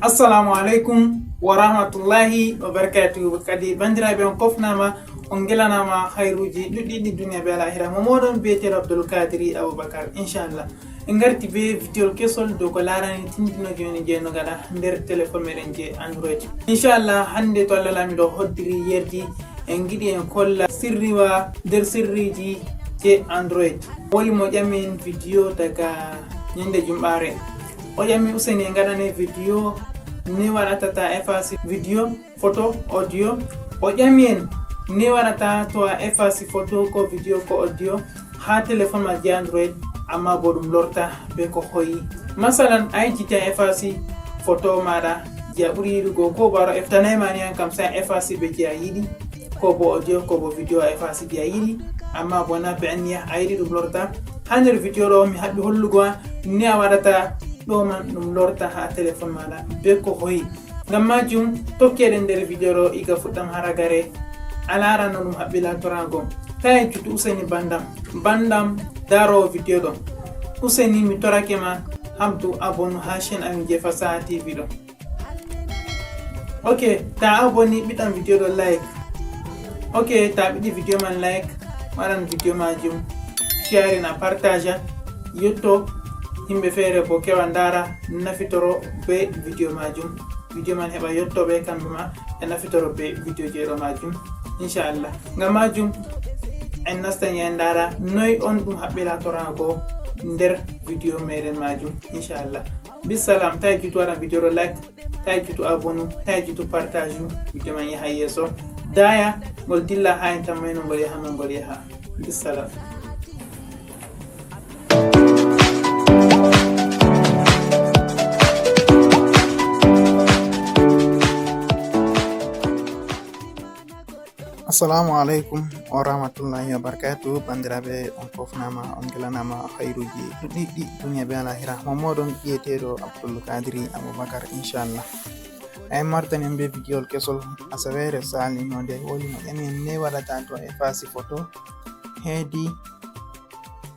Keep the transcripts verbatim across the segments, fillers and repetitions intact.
Assalamu aleykum wa rahmatullahi wa barakatuhu. Kadi, banndiraaɓe, on kofnaama, on ngelanama hayruuji ɗuɗɗi ɗi duniya be lahira. Mo moɗon biyeteeɗo Abdul Kadiri Abubakar, inchallah. En ngarti be video kesol dow ko laarani tindinooji men je no gaɗa nder telefon meɗen je Android. Inchallah, hannde to Allah laamiɗo hoddiri yerdi, en ngiɗi en kolla sirriwa nder sirriiji je Android. Woli mo ƴami en video daga ñande jumɓaare. O ƴami Useni en ngaɗane video ni waɗata ta efface video, photo, audio. O ƴami en ni waɗata to a efface photo ko video ko audio ha téléphone ma je Android, amma bo ɗum lorta be ko hoyi. Masalan, a yejjiti a efface photo maɗa je a ɓuri yiɗugo, ko bo a ɗo eftanay ma ni an kam, sai a efface be je a yiɗi, ko bo audio, ko bo video a efface je a yiɗi, amma bo na be anniya a yiɗi ɗum lorta. Ha nder video ɗo mi haɓɓi hollugo ma ni a waɗata ɗo man ɗum lorta ha téléphone maɗa be ko hoyi. Ngam majum, tokkeɗen nder video ɗo iga fuɗɗam haragare, a laara no ɗum haɓɓi latorago. Ta yejjutu Useni bandam, bandam darowo video ɗo. Useni, mi torake ma, habdu abonu ha chaîne amin je Fasaha T V ɗo. Ok, ta aboni, ɓiɗɗam video ɗo like. Ok, ta ɓiɗi video man like, waɗan video majum sharing, a partage, yotto himɓe feere bo kewa ndaara, nafitoro be video majum. Video man heɓa yotto ɓe kamɓe ma, ɓe nafitoro be video je ɗo majum, inchallah. Ngam majum, en nastan en ndaara noy on ɗum haɓɓi latorago nder video meɗen majum, inchallah. Bisalam, ta yejjutu waɗan video ɗo like, ta yejjutu abonu, ta yejjutu partage, video man yaha yeeso. Daya, ngol dilla ha en tammayno ngol yaha, no ngol yaha. Bisalam. Assalamu aleykum wa rahmatullahi wa barakatuh. Banndiraaɓe, on kofnaama, on ngelanaama hayruuji ɗuɗɗi ɗi duniya be lahira. Mo moɗon biyeteeɗo Abdul Kadiri Abubakar, inchallah. Ay martani en be video kesol, asaweere sali no nde woli mo ƴami en ne waɗata to efface photo heedi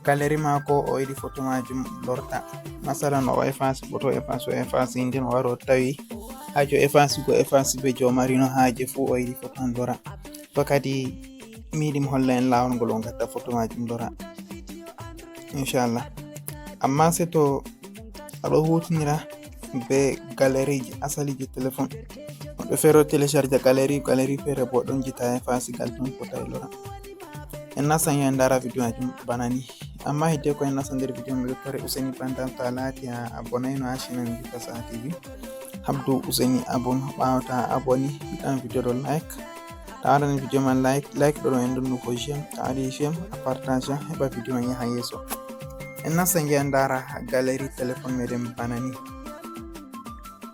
galerie maako, o yiɗi photo majum lorta. Masalan, o efface photo, efface, o efface, nden o wari o tawi ha jo efface go efface be jo marino haaje fu o yiɗi photo on lora. To kadi mi yiɗi mi holla en laawol ngol o gatta photo majum lora. Inchallah. Amma se to aɗo hutinira be galerie ji asali je téléphone. Woɓɓe feere o télécharge galerie, galerie feere bo ɗon jita efface gal ɗon fota e lora. En nasan yo en ndaara video majum bana ni. Amma hidde ko en nasa nder video, mi luttore Useni Bandam, to a laati a abonayno ha chaîne amin Fasaha T V, habdu Useni abon. Ɓaawo ta aboni, yiɗan video ɗo like. Ta waɗan video man like, like ɗo ɗo en ɗon nuko j'aime. Ta waɗi j'aime, a partage, heɓa video man yaha yeeso. En nasa ngiya ndaara galerie téléphone meɗen bana ni.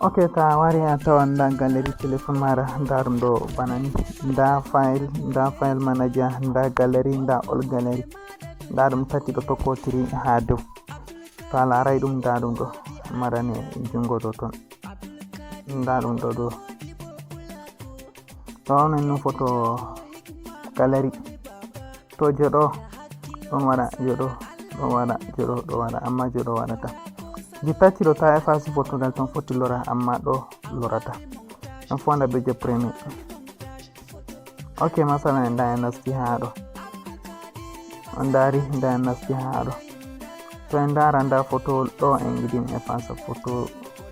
Ok, ta wari a tawan nda galerie téléphone maɗa, nda ɗum ɗo bana ni. Nda file, nda file manager, nda galerie, nda all galerie. Nda ɗum tati ɗo tokkotiri ha dow. To a laaray ɗum, nda ɗum ɗo marani jungo ɗo ton. Nda ɗum ɗo ɗo. Ɗo on en nufo to galerie. To je ɗo ɗon waɗa, je ɗo ɗon waɗa, je ɗo ɗo waɗa, amma je ɗo waɗata. Je tati ɗo ta efface photo gal ton foti lora, amma ɗo lorata. En fonda be je premier. Ok, masalan, en nda en nasti ha ɗo. On ndaari, nda en nasti ha ɗo. To en ndaara nda photo ɗo, en yiɗi en efface photo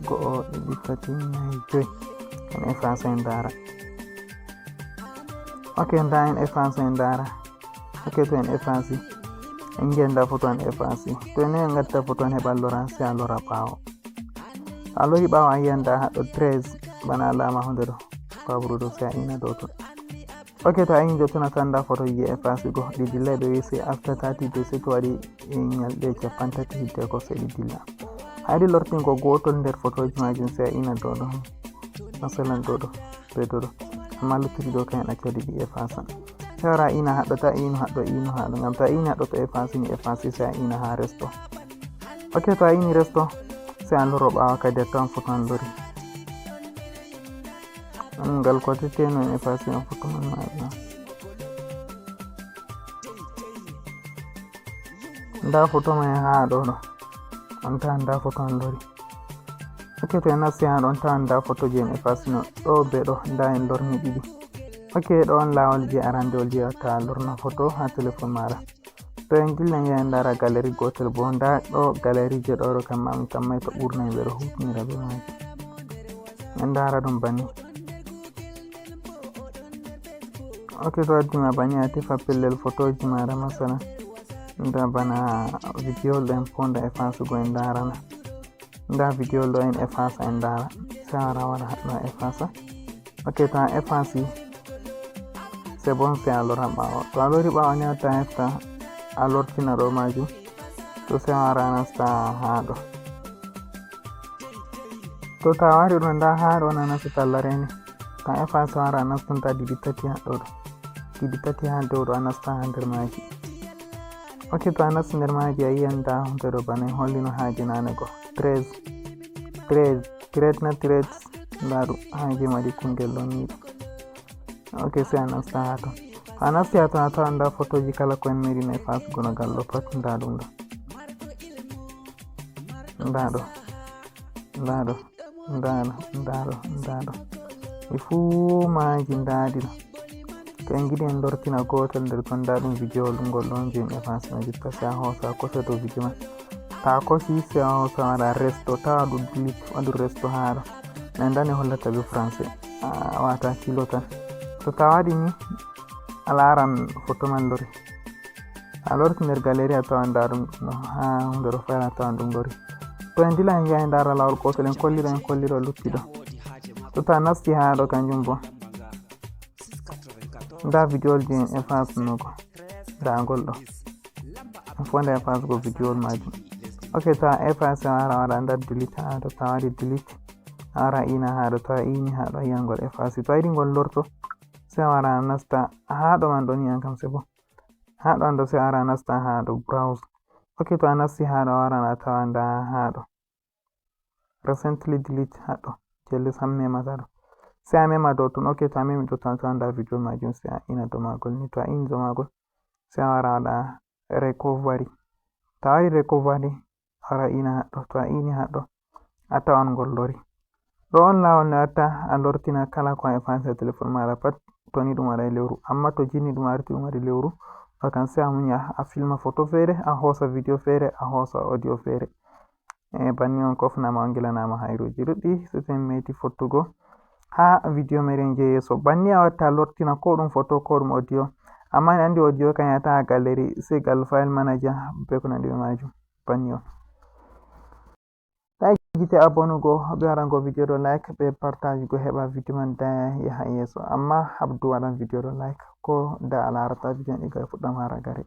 go'o, ɗiɗi, tati, nayi, joy. En efface en ndaara. Ok, nda en efface en ndaara. Ok, to en efface, en ngiya nda photo en efface. To en en gatta photo en heɓa lora, se a lora ɓaawo. A lori ɓaawo a yiyan nda haɗɗo treize, bana alama hunde ɗo. Pabru ɗo se a ina ɗo ton. Ok, to a ini ɗo ton a tan nda photo ji efface go. Ɗi dillay ɗo yeeso after thirty days, se to waɗi e ñalɗe capantati hiddeko se ɗi dilla. Haydi lortingo gotol nder photoji majum se a ina ɗo ɗo. Masalan ɗo ɗo, be ɗo ɗo. Amma luttuɗi ɗo kayen accadi ɗi efface. Se wara a ina haɗɗo, ta inu haɗɗo, inu haɗɗo. Ngam ta ini haɗɗo to efface ni efface se a ina ha resto. Ok, to a ini resto, se a loro ɓaawo kadi a tawan photo an lori. Ngal ko tete no efface on photo man ma ina. Nda photo man ha ɗo ɗo. On tawan nda photo an lori. Ok, Ok, to en nasti haa ɗon tawan nda photo ji en efface no ɗo be ɗo, nda en lorni ɗiɗi. Ok, ɗo on laawol je arandewol je watta a lorna photo haa téléphone maɗa. To en dilla en yaha en ndara galerie gotel bo, nda ɗo galerie je ɗo ɗo kam mami kam mai to ɓurna ɓe ɗo hutinira be maji. En ndara ɗum banni. Ok, to waddi ma banni a tefa pellel photo ji maɗa masala. Nda bana video ɗo en fonda efface go en ndarana. Nda video ɗo en efface en ndara. Sai a wara wara haɗɗo a efface. Ok, to a efface c'est bon, sai a lora ɓawo. To a lori ɓawo ni a ta hefta a lortina ɗo majum. To sai a wara a nasta haa ɗo. To ta wari ɗo nda haa ɗo na nasta talla reni. Ta efface wara a nasta nda ɗiɗi tati haa ɗo ɗo. Ɗiɗi tati haa dow ɗo a nasta haa nder maji. Ok, to a nasti nder maji a yiyan nda hunde ɗo bana en hollino haa jenane go. Treize. Treize. Treize na treize. Nda ɗum haa je mari kungel ɗo ni. Ok, sai a nasta haa ton. A nasti haa ton a tawan nda photo ji kala ko en mari no efface go no gal ɗo pat nda ɗum ɗo. Nda ɗo. Nda ɗo. Nda ɗo. Nda ɗo. Nda ɗo. Ɗi fuu maji nda ɗi ɗo. To en giɗi en lortina gotel nder ton nda ɗum video ngol ɗon je en efface no jotta sai a hosa a kosa dow video man. Ta kosi sai a hosa a waɗa resto tawa ɗum delete waɗu resto haa ɗo. Nda nda ne hollata be français. A wata kilo tan. To ta waɗi ni a laran photo man lori. A lorti nder galerie a tawan nda ɗum ɗo haa hunde ɗo fayra a tawan ɗum lori. To en dila en yaha en ndara lawol gotel en kolliro en kolliro luttiɗo. To ta nasti haa ɗo kanjum bo. Nda video ji en efface no go. Nda ngol ɗo. En fonda efface go video majum. Ok, to a efface a wara a waɗa nda delete haa ɗo ta waɗi delete. A wara a ina haa ɗo to a ini haa ɗo a yiyan ngol efface. To a yiɗi ngol lorto sai a wara a nasta haa ɗo man ɗo ni an kam c'est bon. Haa ɗo an ɗo sai a wara a nasta haa ɗo browse. Ok, to a nasti haa ɗo a waran a tawan nda haa ɗo. Recently delete haa ɗo. Je les han memata ɗo. Sai a mema dow ton. Ok, to a memi dow ton a tawan nda video majum sai a ina dow magol ni. To a ini dow magol sai a wara a waɗa recovery. To a waɗi recovery a wara a ina haa ɗo. To a ini haa ɗo a tawan ngol lori. Ɗo on laawol no watta a lortina kala ko a efface haa téléphone maɗa pat. To ni ɗum waɗai lewru, amma to jinni ɗum arti ɗum waɗi lewru, ɗo kam sai a munya a filma photo feere, a hosa video feere, a hosa audio feere. E banni on kofnama on gilanama hayruji ɗuɗɗi. Sesen meti fottugo ha video meɗen je yeeso. Banni a watta a lortina ko ɗum photo ko ɗum audio. Amma en andi audio kan yata ha gallery, sai gal file manager be ko nandi be majum. Banni on. Ta gite abonugo be waɗango video ɗo like be partage go heɓa video man da yaha yeeso. Amma habdu waɗan video ɗo like ko da a larata video ɗiga fuɗɗam ha ragare.